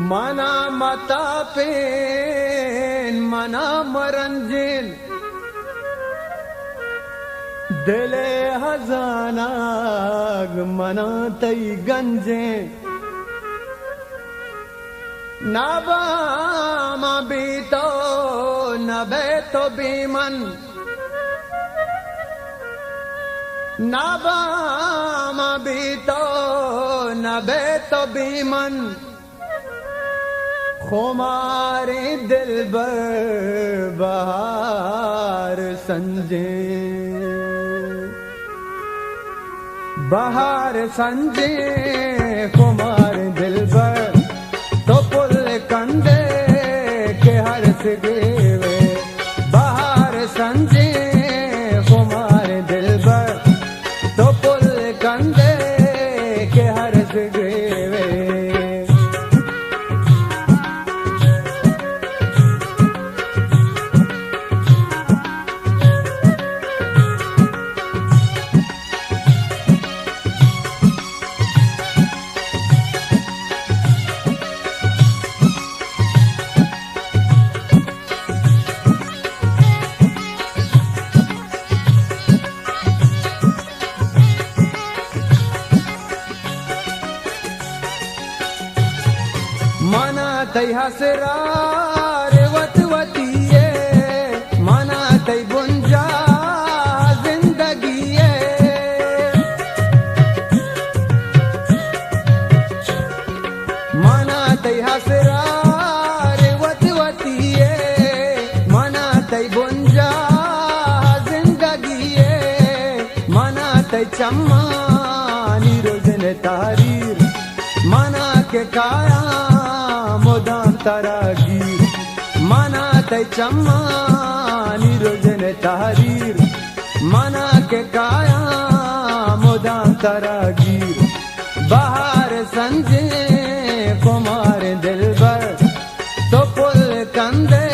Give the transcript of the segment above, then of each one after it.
منا متاپین، منا مرنجین، دل ہزانگ منا تئی گنجین۔ نباں من بے تو، نبئے تو بے من۔ نباں من بے تو، نبئے تو بے من۔ خماریں دلبر بہار سنجیں، بہار سنجیں، خماریں دلبر تو پل کندے کہ ہر سگے وے۔ بہار سنجیں، خماریں دلبر تو پل کندے کہ ہر سگے وے۔ منا تئی ہسرار وت وتی ئے، منا تئی بنجاہ زندگی ئے۔ منا تئی ہسرار وت وتی ئے، منا تئی بنجاہ زندگی ئے۔ منا تئی چمانی رژن تحریر، منا کہ کایاں مدام ترا گیر۔ منا تئی چمانی رژن تحریر، منا کہ کایاں مدام ترا گیر۔ بہار سنجیں، خماریں دلبر تو پل کندے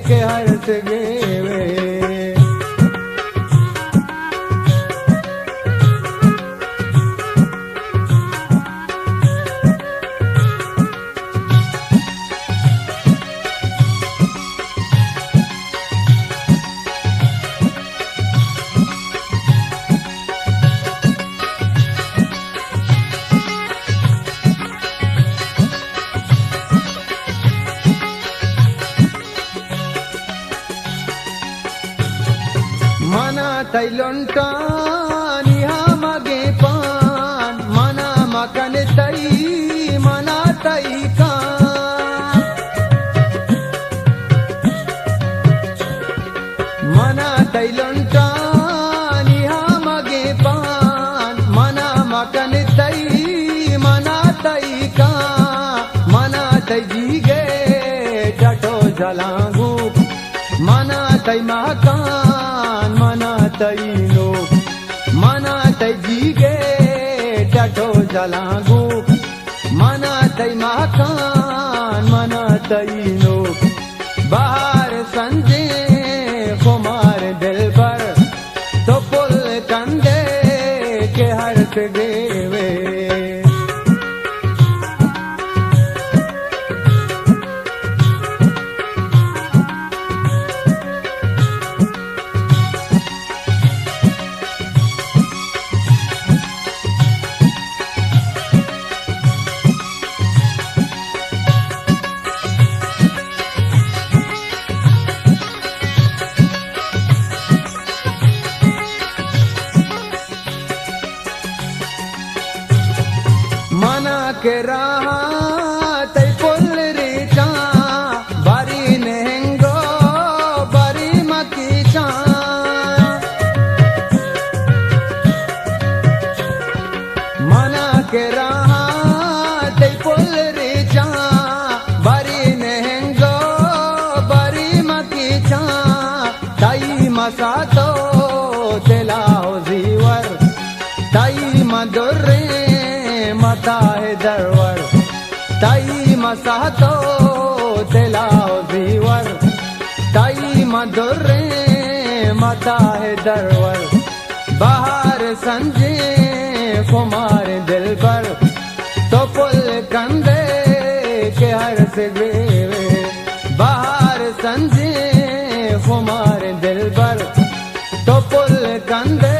کہ ہر سگے وے۔ منا تئی لنٹانی ہمگیں پان، منا مکن تئی، منا تئی کان۔ منا تئی لنٹانی ہمگیں پان، منا مکن تئی، منا تئی کان۔ منا تئی جیگے ٹٹو جلانگو، منا تئی مہکان، منا تئی نو۔ منا تئی جیگے ٹٹو جلانگو، منا تئی مہکان، منا تئی نو۔ بہار سنجیں، خمار دلبر تو پل کندے کہ ہر سگے وے۔ منا کہ راہ تئی پل ریچاں، بری نہنگو بری مکیچاں۔ منا کہ راہ تئی پل ریچاں، بری نہنگو بری مکیچاں۔ تئی مساتو تلاہ و زیور، تئی مدریں متاہ درور۔ تئی مساتو تلاہ و زیور، تئی مدریں متاہ درور۔ بہار سنجیں، خمار دلبر تو پل کندے بہار سنجیں خمار دلبر، تو پل کند